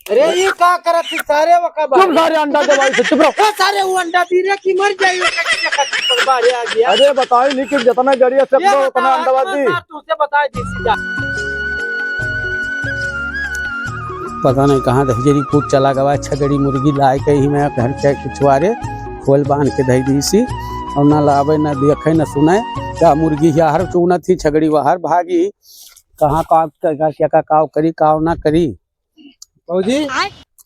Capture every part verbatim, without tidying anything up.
अरे, ये का करत ही सारे, वो का चुप बाहर? सारे, अंडा देवाई से, चुप रहो। ए, सारे, वो अंडा दी रे कि मर जाई, वो कैसे करत ही बाहर आ गया? अरे, बताई नहीं कि जितना गड़िया से ये दो, उतना बताओ, अंडा दी। तुमसे बता दी सीधा। पता नहीं कहाँ दहिजरी कूद चला गवा, छगड़ी मुर्गी लाए के ही मैं घर के पिछवारे खोल बांध के धई दी सी, और ना लावे, ना देखे, ना सुने। का मुर्गी यहाँ चुनत ही, छगड़ी बाहर भागी, कहाँ का, का, का, का, का करी, का ना करी। भौजी,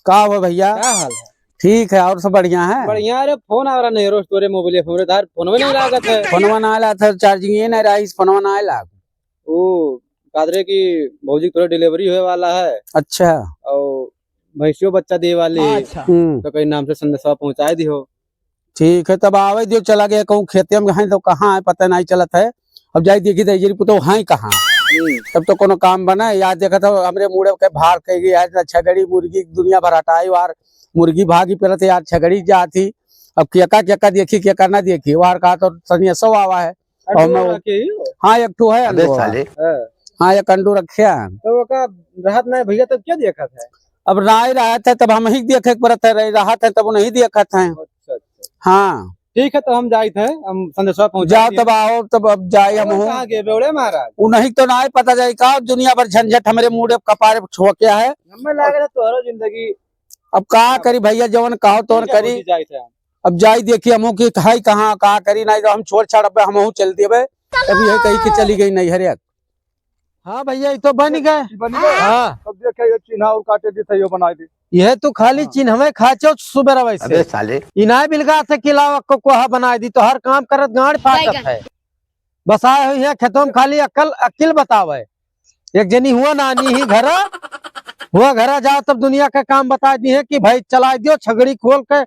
का हो भैया? का हाल है? ठीक है, और सब बढ़िया है? बढ़िया। अरे, फोन आ रहा नहीं रोज तोरे मोबाइल पे, हमरे धार फोनवा नहीं लागत है। फोनवा ना आला था, चार्जिंग ये नहीं रहा, इस फोनवा ना आला। ओ, कादरे की भौजी के तोरे डिलीवरी होए वाला है। अच्छा। और भैंसियों बच्चा दे वाली। अच्छा। हम्म। तो कहीं नाम से संदेशवा पहुँचाए दिहो। ठीक है, तब आवे दियो, चला गया कहूँ खेते में, हैं तो कहाँ है पता नहीं चलत है। अब जाई देखी दहिजरी पुतो हैं कहाँ। हम्म। तब तो कोनो काम बना, याद देखा था हमरे मुड़े के भार कह गया है, ना छगड़ी मुर्गी दुनिया भर हटाई वार, मुर्गी भागी पड़त यार, छगड़ी जाती। अब केका केका देखी, केका ना देखी, वार कहा तो संदेशवा आवा है। और अंडो मैं रखे ही हो? हाँ, एक ठो है अबे अंडो। साले। हाँ। हाँ, एक अंडो रखे हैं। तो ओका रहत नहीं भैया, तब क्या देखत है? अब नाई रहत है, तब हम ही देखे के पड़त है, रही रहत है, तब नहीं देखत है। अच्छा, अच्छा। हाँ। ठीक है, तो हम जाइत है, हम संदेशवा पहुँचा जाओ, दिए। तब आओ, तब अब जाई हम और हूँ। कहाँ गए बेवड़े महाराज? उ नहीं तो नाई पता जाई का, दुनिया भर झंझट हमरे मुड़े कपारे छोकिया है। हमें लागे था तोहरो जिंदगी। अब का करी भैया, जवन कहो तवन ठीक है, करी। पहुँची जाइत है हम। अब जाई देखी हमहू कि है कहाँ, का करी, नहीं तो हम छोड़ छाड़ अब हमहू चल देबे। तब यह कही कि चली गई नैहरे। हाँ भैया, ये तो बन गए। बन गए? हाँ। अब देखे ये चिन्हा और काटे दी था, यो बनाए दी। यह तो खाली हाँ। चिन्हवे खाचो सुबेरा वैसे। अबे साले। इनाय बिलगा से किलावा को कोहा बनाए दी, तो हर काम करत गांड फाटत बैगन। है। बसाए हुई है खेतों में, खाली अकल, अकिल बतावे। एक जनी हुआ नानी ही घरा, हुआ घरा जाओ तब दुनिया का काम बता दी है कि भाई चला दियो, छगड़ी खोल के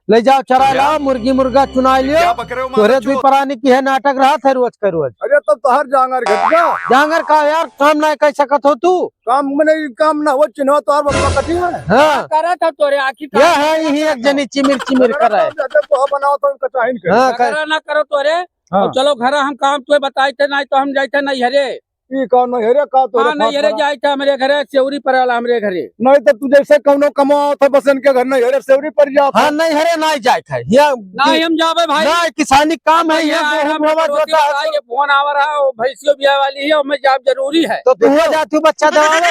ले जाओ, चरा लाओ, मुर्गी मुर्गा चुना लियो। क्या बक रहे हो, तोरे माता दुई चोद? परानी की है नाटक रहा था रोज का रोज। अरे तब तो हर जांगर घट गया। जांगर का यार काम ना कर सकत हो तू? काम में नहीं, काम ना हो, चिन्हवा तो हर बप्पा कटी है। हाँ। करा था तोरे आखिर यह काम है, यही एक जनी चिमिर चिमिर अरे कर रहा है। काम ज्यादा तो बनाओ तो कचाहिन कर। हाँ, कर। करा ना करो तोरे। हाँ। और चलो घरा हम काम तो बताए थे, नहीं तो हम जाए थे नैहरे। ई का नैहरे का तोरे हाँ, फाट नैहरे पड़ा? जाए थे हमरे घरे, सेवरी पर वाला हमरे घरे। नहीं तो तू जैसे कौनो कमाओ था बसन के घर नैहरे सेवरी पर जाओ हाँ, था। नैहरे नहीं जाए थे। या नहीं, हम जाबे भाई। ना, किसानी काम है, नहीं, ये यार, गेहूं हम बोवा पड़ोसी जोता है। भाई, ये फोन आवा रहा, वो भैंसियों ब्याह वाली है, और मैं जाब जरूरी है। तो तू हो जा, तू बच्चा दवावे।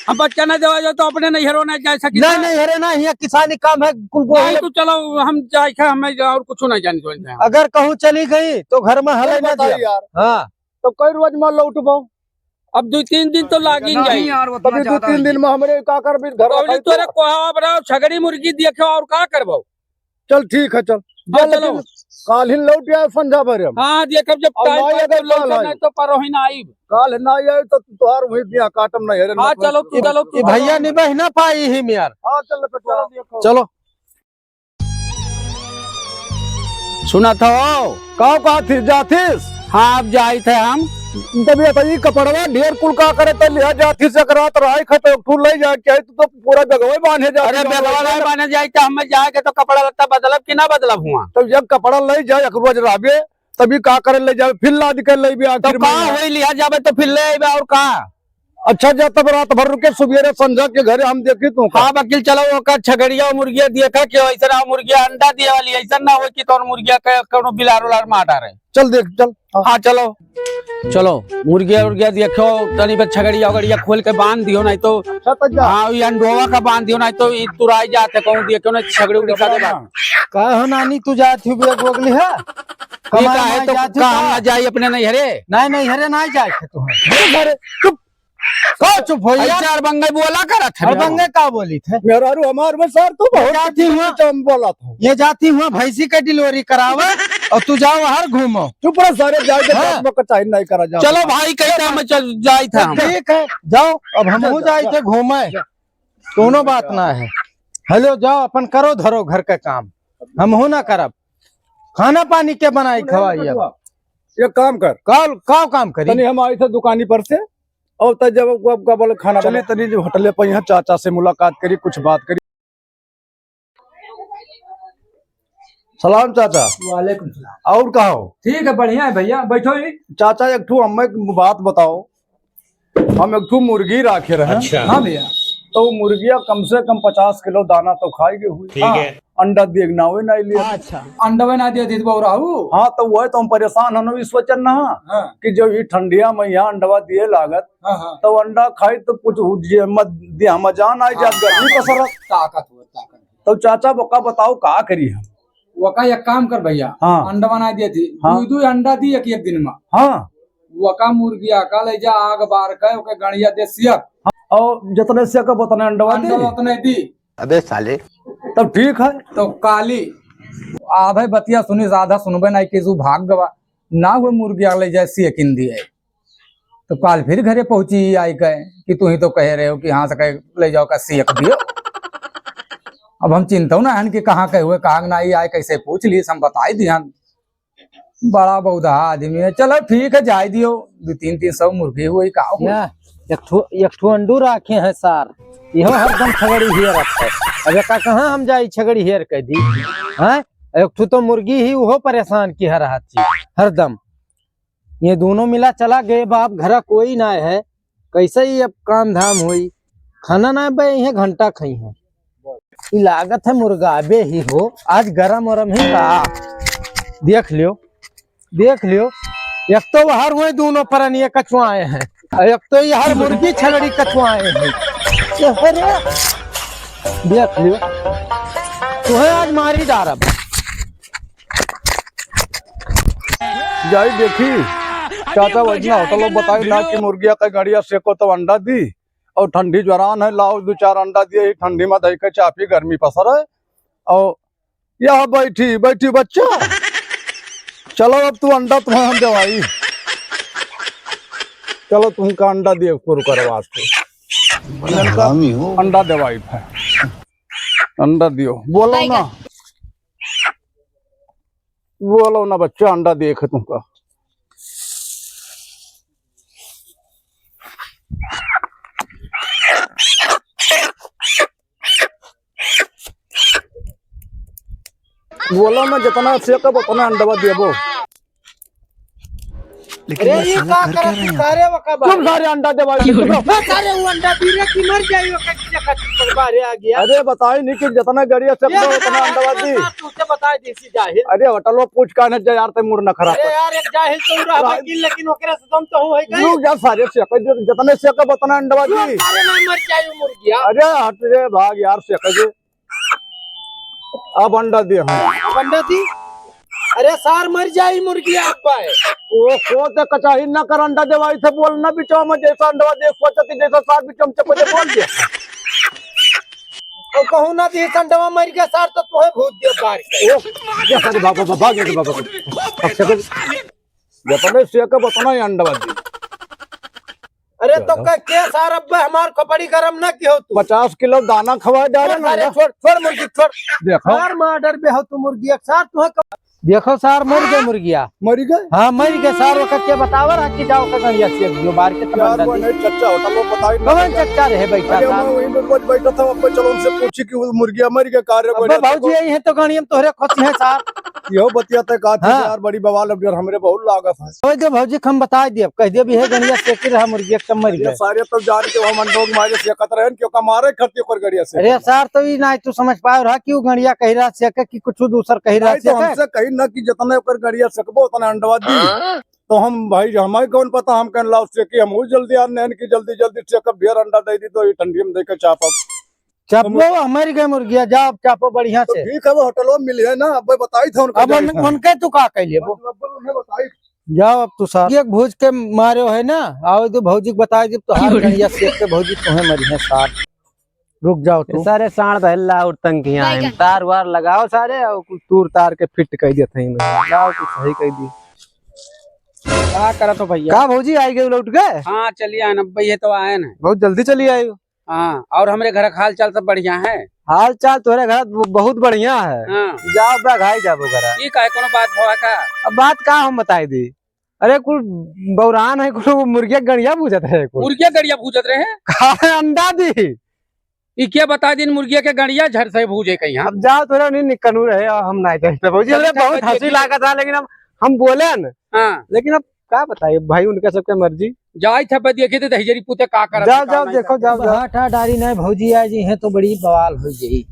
हम बच्चा ना देवा जाओ तो अपने नैहरों ना जा सकी नहीं, ना। नैहरे ना, यहाँ किसानी काम है, कुल को नहीं, है। तो चलो, हम जाए थे, हमें और कुछ नहीं जाने दो। अगर कहूँ चली गई, तो घर में हले नहीं ना बताई दिया। यार। हाँ। तो कई रोज में लौटबो? अब दो तीन दिन तो लागिन नहीं जाई। यार, उतना तभी दो ज्यादा तीन नहीं। दिन में हमरे का कर भी घर कौड़ी रखाई तोरे बा। कोहा अब रहो, छगड़ी मुर्गी देखे और का करबो? चल ठीक है, चल। हाँ, जा, चलो। लेकिन काल ही लौट आए संझा भरे हम। हाँ, देखब जब और टाइम नाई पाई अगर तो लौट काल आई। नहीं तो परोहिन आईब। काल ना आए तो तोहार वही बिया काटम नहीं है रे, हाँ, ना चलो, तू चलो, तू ये भैया चलो। निबह ना पाई ही मियार। हाँ, चल लपेटवा। चलो, देखो। चलो। सुनत हो? का कहत ही, जाथिस? हाँ, अब जाइत है हम। तब ये बताइए, कपड़वा ढेर कुल का करे, तो लिहा जाथिस, एक रात रहाई खा, तो एक ठू लई जाए, क्या है, तू तो पूरा बेगवा बांधे जाती अरे, है, बेगवा वैसे नहीं ना। बांधे जाए, तो हमें जाए के तो कपड़ा लत्ता बदलब कि ना बदलब हुआ? तो एक कपड़ा लई जाए, एक रोज रहबे, तभी का करे लई जाए, फिर लाद के लई भी तो आखिर का में। होई, लिहा जाबे तो फिर ले आइबे, और का? अच्छा, जा तब रात भर रुके, सुबेरे संझा के घरे हम देखी तू का। हाँ वकील, चलो ओकर छगड़िया मुर्गिया देखा के ऐसा ना मुर्गिया अंडा दिए वाली, ऐसा ना हो कि तोर मुर्गिया के कोनो बिलार उलार मार डारे। चल देख, चल। हाँ। हाँ, चलो। चलो, मुर्गिया उर्गिया देखो, तनी पे छगड़िया उगड़िया खोल के बांध दियो, नहीं तो अच्छा, तो जा। हाँ, ये अंडोवा का बांध दियो, नहीं तो ये तुराई जाते कहूँ, देखो ना, छगड़ी उगड़ी का दे बांध। का हो नानी, तू जात ही बेग वगली है? ये कमाए का है माए तो जात ही का हम का? ना जाई अपने नैहरे? नहीं, नैहरे नहीं जाए थे तुम्हें। अरे, चुप। का चुप हो यार? ऐसे अड़बंगे बोला करत है। अड़बंगे का बोली थे? मेहरारू हमार में सर, तू बहुत जाती हुआ। चम बोला था। ये जाती हुआ भैंसी के डिलीवरी करावे और तू जाओ बाहर घूमो। चुप रह सारे, जाए के हाँ। बात में कचाई नहीं करा जा। चलो भाई, कहता मैं चल जाई था हम। ठीक है, जाओ, अब हम जा, हो जा, जाए जा। थे घूमे। जा। कोनो बात ना है। हेलो, जाओ अपन करो धरो घर का काम, हम हो ना करब। खाना पानी के बनाई खवाई अब? एक काम कर। का, का काम करी? तनी हम आई थे दुकानी पर से, और तब जब आपका बोले खाना चलिए, बना। तनी जब होटले पर यहाँ चाचा से मुलाकात करी, कुछ बात करी। सलाम चाचा। वालेकुम सलाम। और का हो? ठीक है, बढ़िया है भैया, बैठो ही। चाचा, एक ठो हमें एक बात बताओ, हम एक ठो मुर्गी राखे रहे। अच्छा। हाँ भैया। तो मुर्गिया कम से कम पचास किलो दाना तो खाई गई हुई। ठीक है। हाँ, अंडा दिए के नावे ना लिया। अच्छा। अंडवे ना दिया थी बउराहू? हाँ, तो वह तो हम परेशान हन, ई सोचन ना हाँ। कि जब ई ठंडिया में यहाँ अंडवा दिए लागत, हाँ, हाँ। तो अंडा खाई तो कुछ उज्जे मत दिया, हम जान आई जात हाँ, गर्मी ताकत, पसरत। ताकत हो, ताकत। तो चाचा, बोका बताओ, का करी हम? वका एक काम कर भैया, हाँ। अंडा बना दिए थी, हाँ। दुई दुई अंडा दी एक, एक दिन में। हाँ। वका मुर्गिया का ले जा आग बार के, ओके गणिया दे सियक। हाँ, और जितने सियक उतने अंडवा अंडा दी। उतने दी। अबे साले। तब ठीक है। तो काली आधा बतिया सुनी, आधा सुनबे नहीं कि तू भाग गवा। ना हुए मुर्गिया ले जाए सियकिन दिए। तो काल फिर घरे पहुंची आई कहे कि तू ही तो कहे रहे हो कि हाँ से कहे ले जाओ का सियक दियो। अब हम चिंता ना हन कि कहाँ कहे हुए, कहाँ ना आई, आए कैसे पूछ ली, हम बताई दिहन। बड़ा बौधा आदमी है। चलो ठीक है, जाए दियो, दो तीन तीन सौ मुर्गी हुई, का हुई? या, एक ठो, एक ठो अंडू राखे हैं सार, इहो हरदम छगड़ी हेरत है। अब एका कहाँ हम जाई छगड़ी हेर के दी? हैं? एक ठो तो मुर्गी ही, उहो परेशान की हर हाथी हरदम। ये दोनों मिला चला गए बाप, घरा कोई ना है, कैसे ही अब काम धाम होई? खाना ना बे, इहे घंटा खाई है। ई लागत है मुर्गा अबे ही हो, आज गरम वरम ही का। देख लियो, देख लियो, एक तो हर हुए दोनों परनिये कचुआए हैं, और एक तो ये हर मुर्गी छगड़ी कचुआए हैं। ये हरे, देख लियो, तुम्हें आज मारी डारब। जाई देखी, चाचा वैजना होटल में बताई ना कि मुर्गिया का गड़िया सेको तो अंडा दी, और ठंडी ज्वरान है, लाओ दो चार अंडा दिए, ही ठंडी में दही के चापी, गर्मी पसर है। और यह बैठी, बैठी बच्चा, चलो अब तू अंडा तुम्हें हम देवाई, चलो तुमका अंडा दिए शुरू करे वास्ते। हरामी हो। अंडा देवाई था, अंडा दियो, बोलो ना। बोलो ना बच्चा, अंडा देख तुमका। बोलो ना, जितना सेकब उतना अंडवा देबो। लेकिन अरे, ये ये साला का कर क्या करत रहे हैं? सारे वका बारे? तुम सारे अंडा देवाई। बस सारे वो अंडा पी रहे कि मर जाए, वो कच्चे कच्चे बारे आ गया। अरे, बताई नहीं कि जितना गड़िया से ये अंडा, उतना अंडा बाजी। तुझे बताई देसी जाहिल। अरे, होटल में पूछ का नहीं जा यार, ते मूड ना खराब अरे कर। यार, एक जाहिल तो रहा भाई। वकील, लेकिन ओकरे से दम तो हूँ है कहीं। लोग यार, सारे से कह दे, जितने से कह उतना अंडा बाजी। सारे ना मर जाए वो मुर्गिया। अरे, हट रे, भाग यार, से कह दे। अब अंडा दे हम। अब अंडा दी? अरे सार मर जाई मुर्गी आप पाए। ओ, को ते कचाही ना कर, अंडा देवाई थे बोल ना बिचवा में, जैसा अंडवा दे सोचती जैसा सार बिचवा में चपले बोल दे। तो कहूँ ना दी संडवा मर गया सार तो तोहे भूत दे बार के। ओ, ये सारे बाबा, बाबा, ये बाबा। अब से तो जतने से के बतना ही अंडवा दी। अरे तो चलो। क-, के सार अब्बे हमार खोपड़ी गरम ना की हो तू। पचास किलो दाना खवा डाले ना अरे यार। छोड़, छोड़ मुर्गी, छोड़। देखो। सार मार डर बे हो तू मुर्गी, एक सार तू है क-, देखो सार मर गए मुर्गिया। मरी गए? हाँ, मर गए सार, ओकर के बतावा रहा कि जाओ का गड़िया से जो बार के यार, तमंडा वो दे। नहीं चच्चा होता, वो बताई ना कौन भैया। चच्चा रहे बैठा अरे, सार? मैं वहीं पे बैठा था, वहाँ पे चलो उनसे पूछी कि वो मुर्गिया मर गया, का रे अबे गड़िया भौजी से? यही है तो गणियम तोहरे खोती है सार। यो बतिया तय का थी हाँ। यार, बड़ी बवाल अब यार हमरे बहुत लागत है। ओए दे भौजी, हम बताई दियब, कह दियब, "इहे गड़िया से की रहा मुर्गी, एक कम मर अरे गए।" सारे तो जान के हम अंडों के मारे सेकत रहन, क्यों का मारे खरती ओकर गड़िया से। अरे सार, तो ई ना तू समझ पाए रहा कि वो गड़िया कह रहा से के कि कुछ दूसर कह रहा नहीं, से तो के। हमसे कही ना कि जितने ओकर गड़िया सेकबो, उतना अंडवा दी। हाँ? तो हम भाई, हमारे कौन पता, हम कहन लाओ से कि हम वो जल्दी आन नहन की जल्दी, जल्दी से कब ढेर अंडा दे दी, तो ये ठंडी में दे के चापब। चापो, हम हमारी गए मुर्गिया, जाओ चापो बढ़िया तो से। ठीक है, वो होटल में मिली है ना, अब बताई था उनका अब जाई उन-, था। उनके तू का कह लिए वो? अब उन्हें बताई। जाओ अब तू साहब। एक भूज के मारे है ना, आओ तो भौजी के बताई दे, तोहार गड़िया सेक के भौजी तुम्हें मरी है सार। रुक जाओ तू। सारे साँड़ बहल्ला और तंग किया है। तार वार लगाओ सारे और कुछ तूर तार के फिट कर देते हैं। लाओ कुछ सही कर दी। का करत हो भैया? का भौजी आई गई लौट के? हाँ, चलिए आए ना, भैया तो आए ना। बहुत जल्दी चली आई। हाँ, और हमरे घर का हाल चाल सब बढ़िया है? हाल चाल तोहरे घर ब-, बहुत बढ़िया है। हाँ। जाओ बा, घाई जाबो घर। ई काहे, कोनो बात भवा का? अब बात का हम बताई दी? अरे कुल बौरान है, कुल मुर्गिया गड़िया भूजत है कुल। मुर्गिया गड़िया भूजत रहे? का अंडा दी? ई क्या बता दिन मुर्गिया के गड़िया झट से भूजे कहीं, हाँ? अब जाओ तोहरे नहीं निकनू रहे, हम नहीं जानते भौजी, हमरे बहुत हंसी लागत है, लेकिन अब हम बोले न। हाँ। लेकिन अब का बताई भाई, उनका सबके मर्जी। जाई था बस देखे तो दहिजरी पूते का करत जाओ, है, का जाओ, नहीं देखो, करत। जाओ, जाओ। हटा डारी नहीं भौजी, आज इहे तो बड़ी बवाल हो जाई।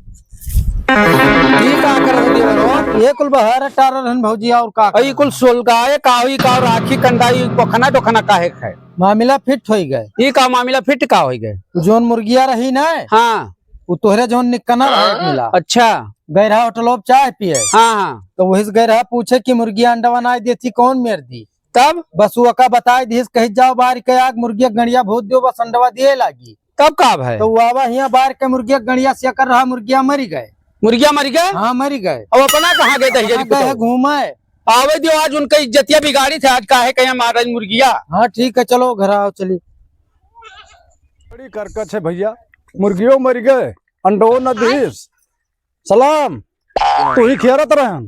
ई का करत है देवरो? ये कुल बहार टारल हन भौजी, और का अई करत कुल हन? सोलगाए का होई का, राखी कंडाई, पोखना डोखना काहे खाए? मामला फिट होई गए। ई का मामला फिट का होई गए? उ जोन मुर्गिया रही ना, हाँ। उ तोहरे जोन निकना रहे एक मिला। अच्छा। गए रहा होटलो पे चाय पिए। हाँ, हाँ। तो वही से गए रहा पूछे कि मुर्गिया अंडवा ना देती, कौन मेर दी? तब? बस वो का बताई दिस, कही जाओ बाहर के आग, मुर्गिया गणिया भूत दियो, बस अंडवा दिए लागी। तब का भाई? तो वो आवा हियाँ बाहर के मुर्गिया गणिया सेकर रहा, मुर्गिया मरी गए। मुर्गिया मरी गए? हाँ, मरी गए। अब अपना कहाँ गए दहिजरी अपना गए पुतौ? घूमे। आवे दियो, आज उनका इज्जतिया बिगाड़ी थे, आज काहे कहे मारा मुर्गिया? हाँ, ठीक है, चलो घर आओ, चली। बड़ी करकच है भैया, मुर्गियो मरी गए, अंडो न दीस। सलाम, तू ही खेरत रहन।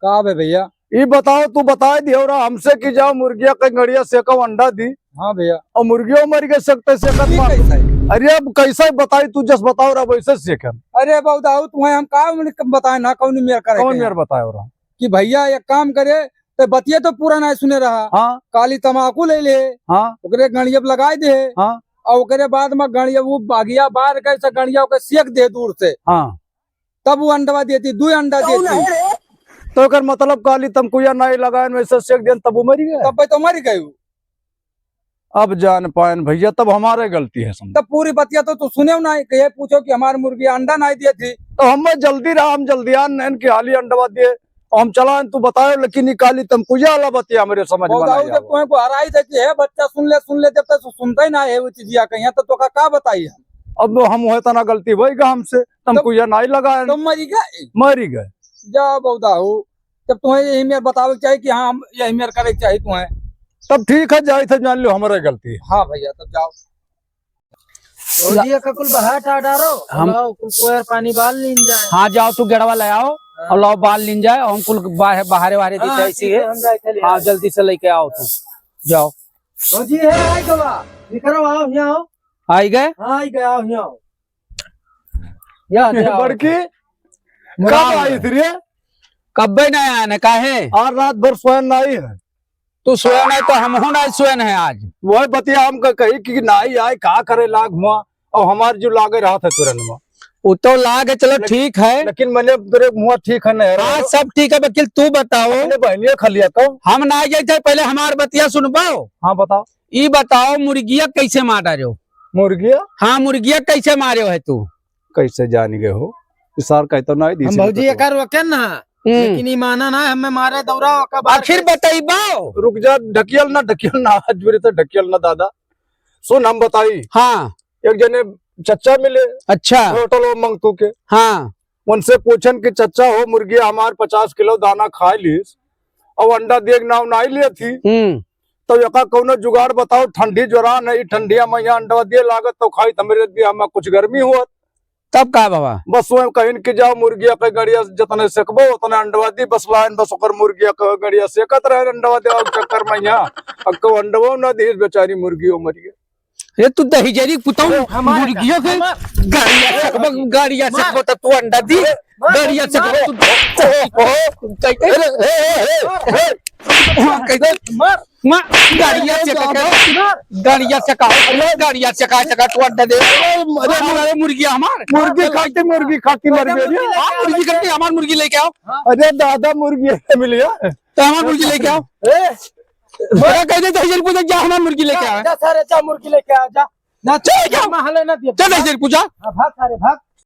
का बे भैया? ई बताओ, तू बताए दियो रहा हमसे कि जाओ मुर्गिया के गड़िया सेको अंडा दी। हाँ भैया। और मुर्गियो मर गए सेकते सेकत ई मार। कैसे? अरे अब कैसे बताई, तू जस बताओ रहा वैसे सेकन। अरे बौदाऊ, तुम्हें हम का उन्हें बताए ना, कौन मेर करे कौन के मेर यहाँ? बताए रहा? कि भैया एक काम करे, ते बतिया तो पूरा ना सुने रहा। हाँ। काली तमाकू ले ले, हाँ। ओकरे गड़िया पे लगाए दे, हाँ। और ओकरे बाद में गड़िया वो बागिया बाहर कैसे गड़िया ओके सेक दे दूर से। हाँ। तब वो अंडवा देती, दू अंडा देती। तो ओकर मतलब काली तमकुया नाई लगाएन, वैसे सेक देन, तब वो मरी गए। तब तो मरी गए वो। अब जान पाएन भैया, तब हमारे गलती है, समझ। तब पूरी बतिया तो तू सुने ना, कि ये पूछो कि हमार मुर्गी अंडा नाई देती। तो हमें जल्दी रहा, हम जल्दी आन नैन के हाली अंडवा दिए, और हम चलाएन, तू बतायो, लेकिन ये काली तमकुया वाला बतिया हमरे समझ में बताओ, नहीं जब आवा। तुम्हें को हराई थे कि हे बच्चा सुन ले, सुन ले, जब तक सुनता ही ना है वो चीजिया कहीं, तो तोका का बताई हम? अब हम होए तना गलती होई गा हमसे, तमकुया नाई लगाएन। तो मरी गए? मरी गए। जा बौदाऊ, जब तुम्हें यही मेर बतावे के चाही कि हाँ, हम यही मेर करे के चाही तुम्हें। तब ठीक है, जाई थे, जान लो, हमारे गलती है। हाँ भैया, तब जाओ। भौजी का कुल बहा टा डारो, हम लाओ, कुल कोयर पानी बाल लीन जाए। हाँ, जाओ, तू गेड़वा ले आओ, हाँ। और लाओ, बाल लीन जाए, और हम कुल बाहर, बाहरे, बाहरे हाँ, देते ऐसी ठीक है, है। हम जाए, चलिए। हाँ, जल्दी से लेके आओ तू, जाओ। भौजी है, आई गवा, निकरो, आओ, यहाँ आओ। आई गए? हाँ, आई गए, आओ, यहाँ आओ। या, या, बड़की, कब आई थी रे? कब्बे नहीं आया ना, काहे? आज रात भर सोया नहीं है। तू सोया नहीं तो हमहू नहीं सोया नहीं आज। वही बतिया हम क-, कही कि नहीं आए, का करे लाग हुआ, और हमार जो लागे रहा था तुरंत में। वो तो लागे, चलो लेकिन, ठीक है। लेकिन मैंने तेरे मुँह ठीक है नहीं। हाँ, सब ठीक है, वकील, तू बताओ। अपने बहनिया खा लिया तो। हम ना जाए थे, पहले हमार बतिया सुनबाओ। हाँ, बताओ। ई बताओ, मुर्गिया कैसे मार डारे हो? मुर्गिया? हाँ, मुर्गिया कैसे मारे हो है तू? कैसे जान गए हो? ई सार कहतो ना, हम भौजी एकर वके ना, हम्म। लेकिन ई माना ना, हमें मारे दौड़ा, ओकर बाद आखिर कैसे? बताइबो। रुक जा, ढकियल ना, ढकियल ना, आज मेरे तो ढकियल ना दादा। सुन, हम बताई। हाँ। एक जने चच्चा मिले। अच्छा। होटल वो मंगतू के। हाँ। उनसे पूछन कि चच्चा हो, मुर्गिया हमार पचास किलो दाना खाए लीस, और अंडा दिए के नाव नाई लेत ही। हम्म। तो एका कौनो जुगाड़ बताओ, ठंडी जोरान है, ठंडिया में यहाँ अंडवा दिए लागत तो खाई, हमरे दिए हमें कुछ गर्मी होत। तब का बाबा? बस वो कहिन कि जाओ मुर्गिया के गड़िया जतने सेकबो, उतने अंडवा दी, बस लाइन, बस ओकर मुर्गिया के गड़िया सेकत रहे, अंडवा दे, और चक्कर में यहाँ, अब को अंडवा ना दी, बेचारी मुर्गियो मर गई। रे तू दहिजरी पुतौ, अरे, हमार मुर्गियों के हमार गाड़िया सकबो, गाड़िया मार। सकबो त तू अंडा दी, मार, गाड़िया मार। सकबो तू। ओ, ओ, कह दे, ए, ए, ए, ए, मार। मार, कह दे। मार। मार, गाड़िया से मार। का, गाड़िया से का, गाड़िया से का, से का तू अंडा दे। अरे, अरे, अरे, मुर्गिया हमार। मुर्गी खाती, मुर्गी खाती मर गई। हाँ, मुर्गी करके हमार मुर्गी लेके आओ। अरे दादा, मुर्गी मिली है। तो हमार मुर्गी लेके आओ। ए, बड़ा कह दे, दहिजरी पूजा, जा हमार मुर्गी लेके जा, आवे। जा सारे, जा मुर्गी लेके आ, जा। ना, चल, जा। मैं हले ना दिया। चल, दहिजरी पूजा। हाँ, भाग सारे, भाग।